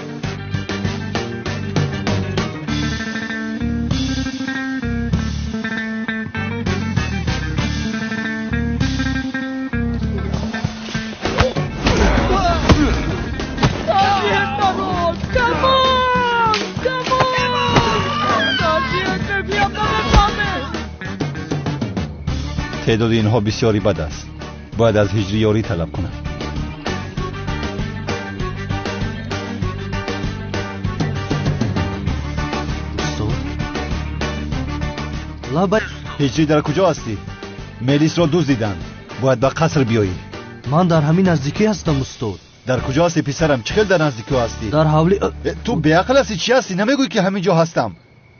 Теъдоди инҳо бисёри бад аст. Бояд аз ҳиҷрӣ ёрӣ талаб кунам. Устод, лабай. Ҳиҷрӣ, дар куҷо ҳастӣ? Мелисро дуздиданд. Бояд ба қаср биёӣ. Ман дар ҳамин наздикӣ ҳастам, устод. Дар куҷо ҳастӣ, писарам? Чӣ хел дар наздикӣ ҳастӣ? Дар ҳавли. Ту беақл ҳастӣ, чӣ ҳастӣ? Намегӯӣ ки ҳамин ҷо ҳастам?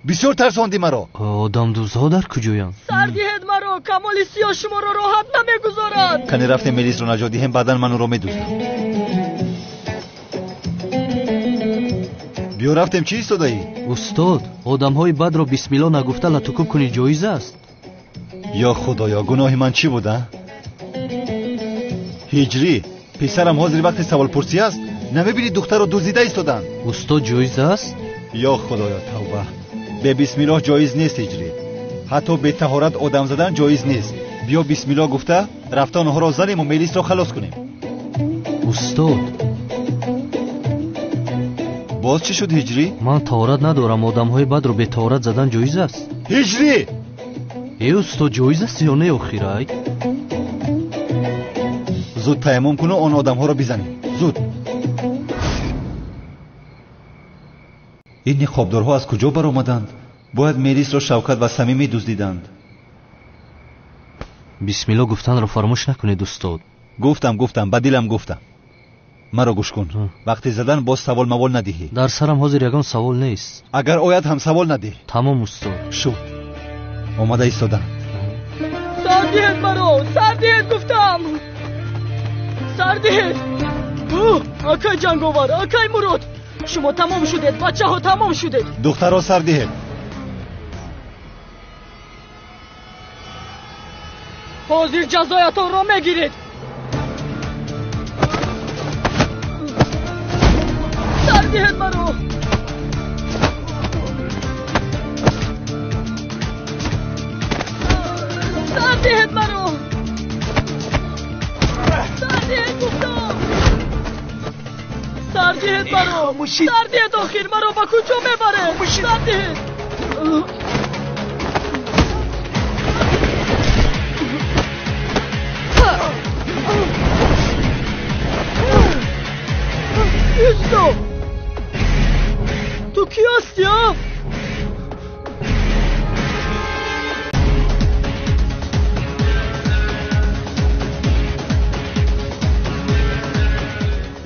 Бисёр тарсондӣ маро. Одамдуздҳо дар куҷоянд? Сар диҳед маро, Камоли сиёҳ шуморо роҳат намегузорад. Кане рафтем Мелисро наҷот диҳем, баъдан ман ӯро медуздам. Биё рафтем, чӣ истодаӣ? Устод, одамҳои бадро бисмилло нагуфта латукуб кунӣ ҷоиз аст? Ё худоё, гуноҳи ман чӣ буда? Ҳиҷрӣ, писарам, ҳозир вақти саволпурсӣ аст? Намебинӣ духтарро дуздида истоданд? Устод, ҷоиз аст? Ё худоё, тавба. Бе бисмиллоҳ ҷоиз нест, ҳиҷрӣ. Ҳатто бетаҳорат одам задан ҷоиз нест. Биё бисмиллоҳ гуфта рафта онҳоро занему Мелисро халос кунем. Устод, боз чӣ шуд, ҳиҷрӣ? Ман таҳорат надорам. Одамҳои бадро бетаҳорат задан ҷоиз аст? Ҳиҷрӣ! Э, устод, ҷоиз аст ё не охирай? Зуд таяммум куну он одамҳоро бизанем. Зуд. Ин ниқобдорҳо аз куҷо баромаданд? Бояд Мелисро Шавкат ва Самим медуздиданд. Бисмилло гуфтанро фаромӯш накунед, устод. Гуфтам, гуфтам, ба дилам гуфтам. Маро гӯш кун. Вақти задан боз савол мавол надиҳӣ. Дар сарам ҳозир ягон савол нест. Агар ояд ҳам савол надиҳ. Тамом, устод. Шуд. Омада истоданд. Сар диҳед маро! Сар диҳед гуфтам! Сар диҳед! Акай Ҷанговар, акай Мурод! Шумо тамом шудед, бачаҳо, тамом шудед. Духтаро сар диҳед. Ҳозир ҷазоятонро мегиред. Сар диҳед маро! Сар диҳед маро! Сар диҳед гуфтам! Сар диҳед маро! Сар диҳед охир! Маро ба куҷо мебаред? Сар диҳед! Исто! Ту кӣ ҳастӣ, а?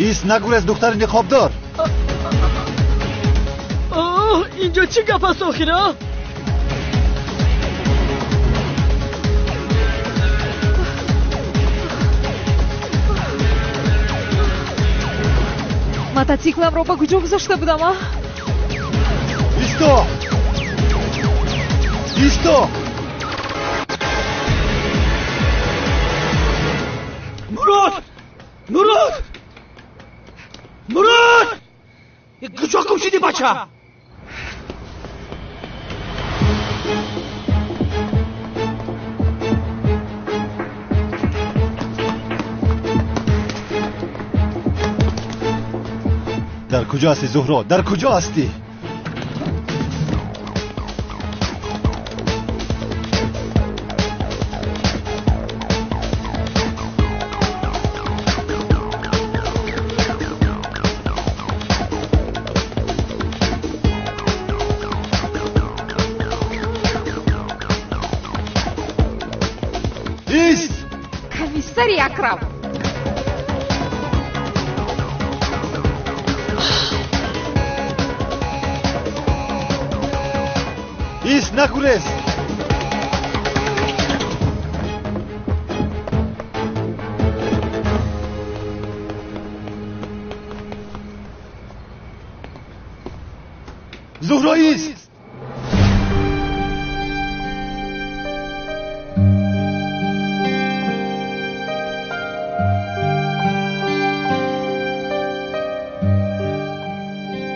Ист, нагурез, духтари ниқобдор. Инҷо чӣ гап аст охир, а? Мотоцикламро ба куҷо гузошта будам, а? Исто! Исто! Мурод! Мурод! Мурод! Куҷо гум шудӣ, бача? Дар куҷо ҳастӣ, Зуҳро? Дар куҷо ҳастӣ? Ист! Комиссари Акрам! Ист, нагурез! Зуҳро, ист!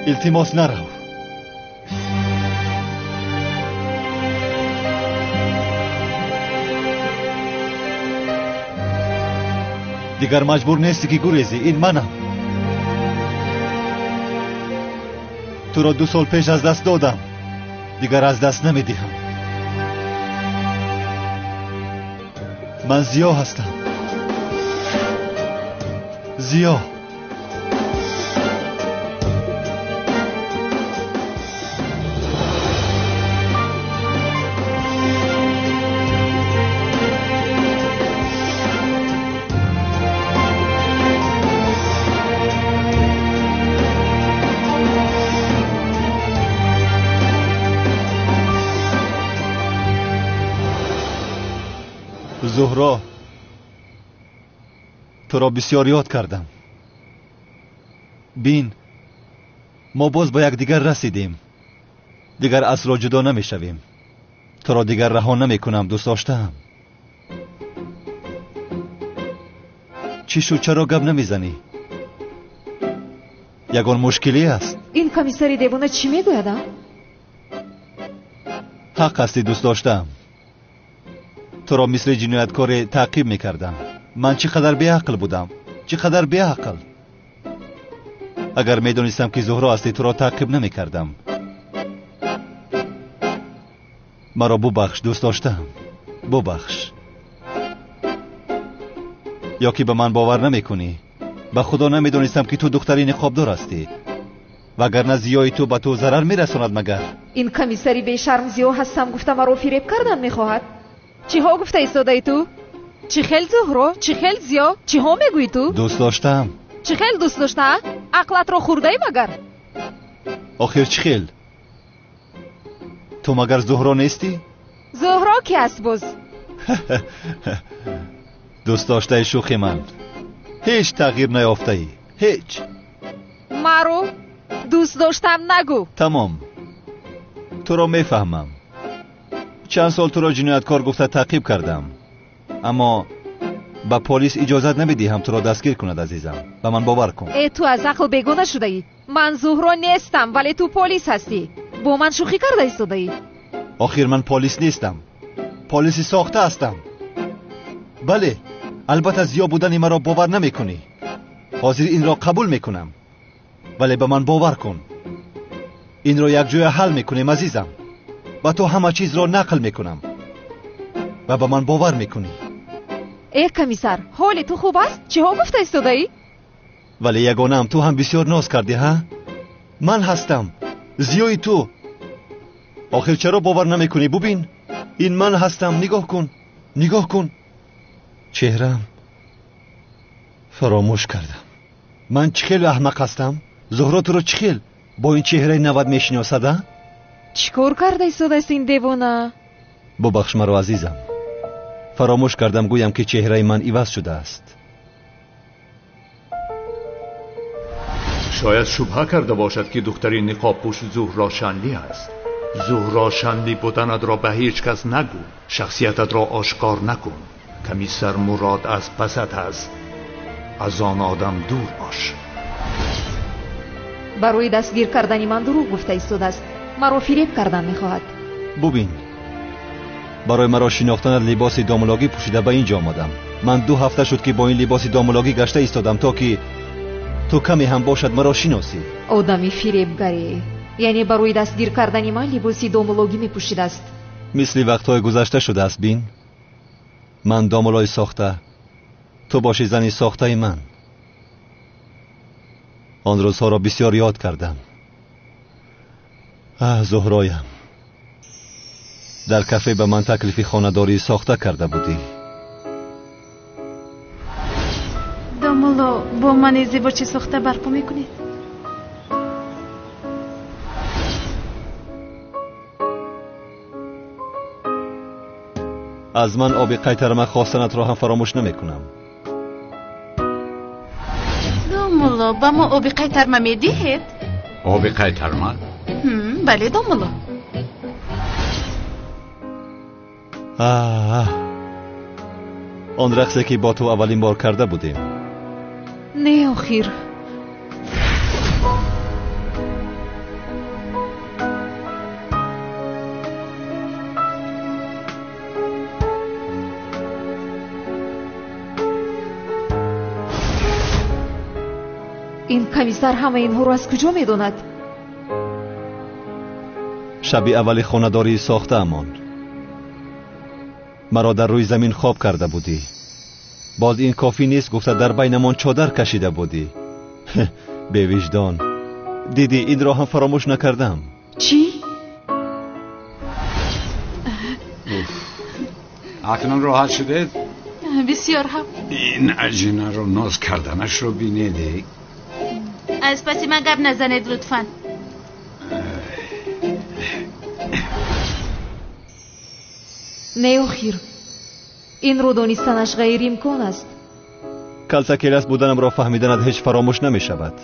Илтимос, нарав. Дигар маҷбур нестӣ ки гурезӣ. Ин манам. Туро 2 сол пеш аз даст додам, дигар аз даст намедиҳам. Ман Зиё ҳастам. Зиё. Зуҳро, туро бисёр ёд кардам. Бин, мо боз ба якдигар расидем. Дигар асло ҷудо намешавем. Туро дигар раҳо намекунам, дӯст доштаам. Чӣ шуд, чаро гап намезанӣ? Ягон мушкилӣ аст? Ин комиссари девона чӣ мегӯяд, а? Ҳақ ҳастӣ, дӯст доштаам. Туро мисли ҷинояткоре таъқиб мекардам. Ман чӣ қадар беақл будам, чӣ қадар беақл. Агар медонистам ки Зуҳро ҳастӣ, туро таъқиб намекардам. Маро бубахш, дӯст доштаам, бубахш. Ё ки ба ман бовар намекунӣ? Ба худо намедонистам ки ту духтари ниқобдор ҳастӣ, вагарна зиёи ту ба ту зарар мерасонад. Магар ин комиссари бешарм Зиё ҳастам гуфта маро фиреб кардан мехоҳад? Чиҳо гуфта истодаи ту? Чӣ хел Зуҳро, чӣ хел Зиё, чиҳо мегӯӣ ту? Дӯст доштаам. Чӣ хел дӯст дошта? Ақлатро хӯрдаӣ магар? Охир чӣ хел? Ту магар Зуҳро нестӣ? Зуҳро ки аст боз? Дӯст доштаи шӯхи ман. Ҳеҷ тағйир наёфтаӣ, ҳеҷ. Маро дӯст доштам нагӯ. Тамом, туро мефаҳмам. Чанд сол туро ҷинояткор гуфта таъқиб кардам, аммо ба полис иҷозат намедиҳам туро дастгир кунад. Азизам, ба ман бовар кун. Э, ту аз ақл бегона шудаӣ. Ман Зуҳро нестам, вале ту полис ҳастӣ. Бо ман шӯхӣ карда истодаӣ. Охир ман полис нестам, полиси сохта ҳастам. Бале, албатта Зиё будани маро бовар намекунӣ. Ҳозир инро қабул мекунам, вале ба ман бовар кун. Инро якҷоя ҳал мекунем, азизам. Ба ту ҳама чизро нақл мекунам ва ба ман бовар мекунӣ. Э, комиссар, ҳоли ту хуб аст? Чиҳо гуфта истодаӣ? Вале ягонаам, ту ҳам бисёр ноз кардӣ, ҳа? Ман ҳастам, Зиёи ту. Охир чаро бовар намекунӣ? Бубин, ин ман ҳастам. Нигоҳ кун, нигоҳ кун. Чеҳрам фаромӯш кардам. Ман чӣ хел аҳмақ ҳастам? Зуҳро туро чӣ хел бо ин чеҳраи навад мешиносад, а? Чӣ кор карда истодааст ин девона? Бубахш маро, азизам. Фаромӯш кардам гӯям ки чеҳраи ман иваз шудааст. Шояд шубҳа карда бошад ки духтари ниқобпӯш Зуҳро Шанли аст. Зуҳро Шанли буданатро ба ҳеҷ кас нагӯ, шахсиятатро ошкор накун. Комиссар Мурод аз пасат аст, аз он одам дур бош. Барои дастгир кардани ман дурӯғ гуфта истодааст. Маро фиреб кардан мехоҳад. Бубин, барои маро шинохтанат либоси домулогӣ пӯшида ба ин ҷо омадам. Ман 2 ҳафта шуд ки бо ин либоси домулогӣ гашта истодам, то ки ту каме ҳам бошад маро шиносӣ. Одами фиребгарӣ, яъне барои дастгир кардани ман либоси домулогӣ мепӯшидааст. Мисли вақтҳои гузашта шудааст. Бин, ман домулои сохта, ту боши зани сохтаи ман. Он рӯзҳоро бисёр ёд кардам. Аҳ, Зуҳроям, дар кафе ба ман таклифи хонадории сохта карда будӣ. Домулло, бо ман издивоҷи сохта барпо мекунед? Аз ман оби қайтарма хостанатро ҳам фаромӯш намекунам. Домулло, ба мо оби қайтарма медиҳед? Оби қайтарма? Бале, домулло. Он рақсе ки бо ту аввалин бор карда будем. Не, охир. Ин комиссар ҳама инҳоро аз куҷо медонад? Шаби аввали хонадории сохтаамон маро дар рӯи замин хоб карда будӣ. Боз ин кофӣ нест гуфта дар байнамон чодар кашида будӣ. Бевиҷдон. Дидӣ, инро ҳам фаромӯш накардам. Чӣ? Акнун роҳат шудед? Бисёр ҳам. Ин аҷинаро ноз карданашро бинед. Аз паси ман гап назанед лутфан. Не, охир, инро донистанаш ғайриимкон аст. Калтакелас буданамро фаҳмиданат ҳеҷ фаромӯш намешавад.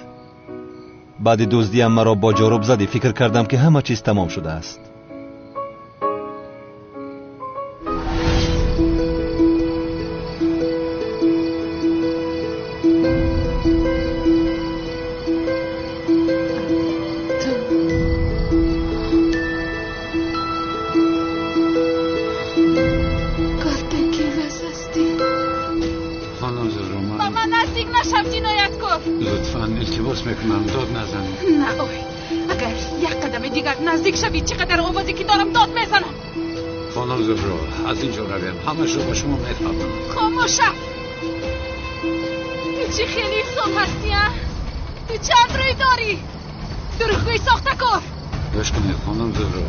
Баъди дуздиам маро бо ҷоруб задӣ, фикр кардам ки ҳама чиз тамом шудааст. Мекунам, дод назанед. На, ой, агар як қадами дигар наздик шавӣ, чӣ қадар овозе ки дорам дод мезанам. Хонум Зуҳро, аз ин ҷо равем, ҳамашро ба шумо мефаҳмам. Хомӯш шав! Ту чӣ хеле инсон ҳастӣ, а? Ту чанд рӯй дорӣ? Дурӯғгӯи сохтакор! Гӯш кунед, хонум Зуҳро.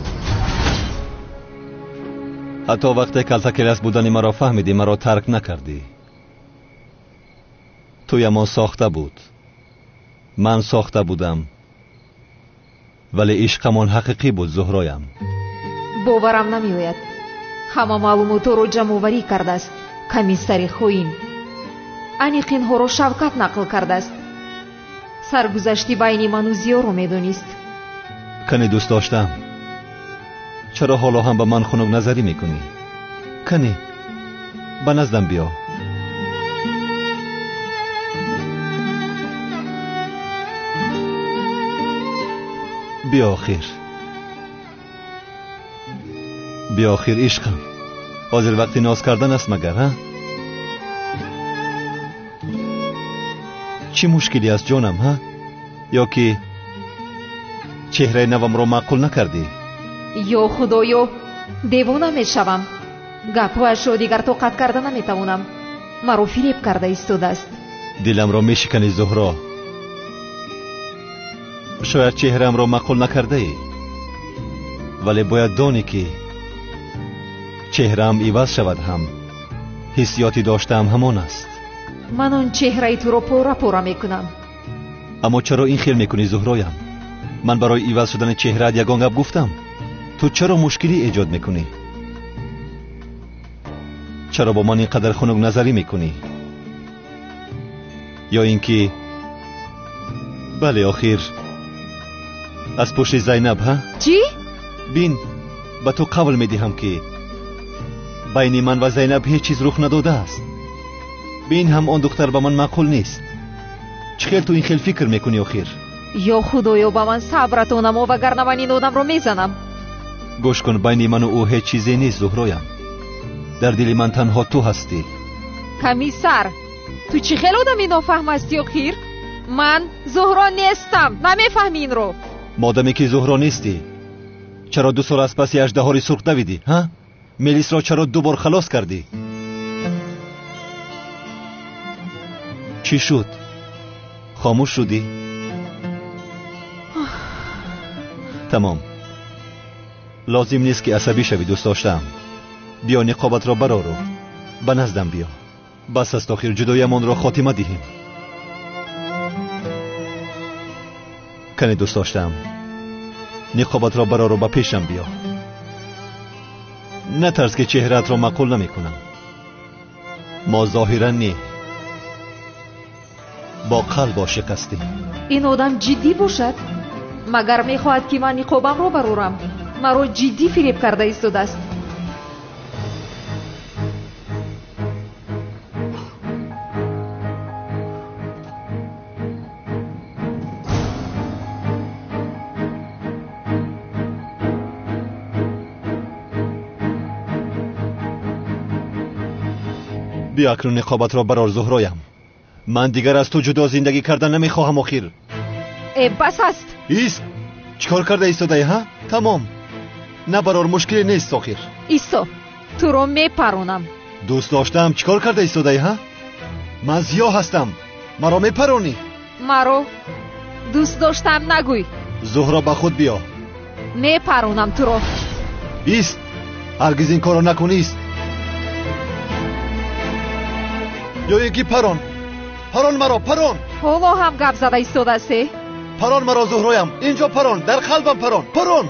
Ҳатто вақте калтакелас будани маро фаҳмидӣ, маро тарк накардӣ. Туямон сохта буд. Ман сохта будам, вале ишқамон ҳақиқӣ буд, Зуҳроям. Боварам намеояд. Ҳама маълумотҳоро ҷамъоварӣ кардааст комиссари хоин. Аниқ инҳоро Шавкат нақл кардааст. Саргузашти байни ману Зиёро медонист. Кани дӯст доштам, чаро ҳоло ҳам ба ман хунукназарӣ мекунӣ? Кани ба наздам биё. Биё охир, биё охир, ишқам. Ҳозир вақти ноз кардан аст магар, ҳа? Чӣ мушкилӣ аст ҷонам, ҳа? Ё ки чеҳраи навамро маъқул накардӣ? Ё худоё, девона мешавам. Гапҳояшро дигар тоқат карда наметавонам. Маро фиреб карда истодааст. Диламро мешиканӣ, Зуҳро. Шояд чеҳраамро маъқул накардаӣ, вале бояд донӣ ки чеҳраам иваз шавад ҳам ҳиссиёти доштаам ҳамон аст. Ман он чеҳраи туро пора пора мекунам. Аммо чаро ин хел мекунӣ, Зуҳроям? Ман барои иваз шудани чеҳраат ягон гап гуфтам? Ту чаро мушкилӣ эҷод мекунӣ? Чаро бо ман ин қадар хунукназарӣ мекунӣ? Ё ин ки бале, охир аз пушти Зайнаб, ҳа? Чӣ? Бин, ба ту қавл медиҳам ки байни ман ва Зайнаб ҳеҷ чиз рух надодааст. Бин, ҳам он духтар ба ман маъқул нест. Чӣ хел ту ин хел фикр мекунӣ охир? Ё худоё, ба ман сабратон намо, вагарна ман ин одамро мезанам. Гӯш кун, байни ману ӯ ҳеҷ чизе нест, Зуҳроям. Дар дили ман танҳо ту ҳастӣ. Комиссар, ту чӣ хел одами нофаҳм ҳастӣ охир? Ман Зуҳро нестам, намефаҳми инро. Модаме ки Зуҳро нестӣ, чаро 2 сол аз паси аждаҳори сурх давидӣ, ҳа? Мелисро чаро 2 бор халос кардӣ? Чӣ шуд? Хомӯш шудӣ? Тамом. Лозим нест ки асабӣ шавӣ, дӯст доштаам. Биё ниқобатро барору ба наздам биё. Бас аст охир, ҷудоямонро хотима диҳем. Кане дӯст доштаам, ниқобатро барору ба пешам биё. Натарс ки чеҳраатро маъқул намекунам. Мо зоҳиран не, бо қалб ошиқ ҳастем. Ин одам ҷиддӣ бошад? Магар мехоҳад ки ман ниқобамро барорам? Маро ҷиддӣ фиреб карда истодааст. Биё акнун ниқобатро барор, Зуҳроям. Ман дигар аз ту ҷудо зиндагӣ кардан намехоҳам охир. Э, бас аст. Ист, чӣ кор карда истодаӣ, ҳа? Тамом. Набарор, мушкиле нест охир. Исто, туро мепаронам. Дӯст доштаам, чӣ кор карда истодаӣ, ҳа? Ман зиёҳ ҳастам. Маро мепаронӣ? Маро дӯст доштаам нагӯй. Зуҳро, ба худ биё. Мепаронам туро. Ист, ҳаргиз ин корро накун, ист. Ё ин ки парон. Парон маро, парон. Ҳоло ҳам гап зада истодаасте? Парон маро, Зуҳроям. Инҷо парон, дар қалбам парон, парон.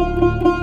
Thank you.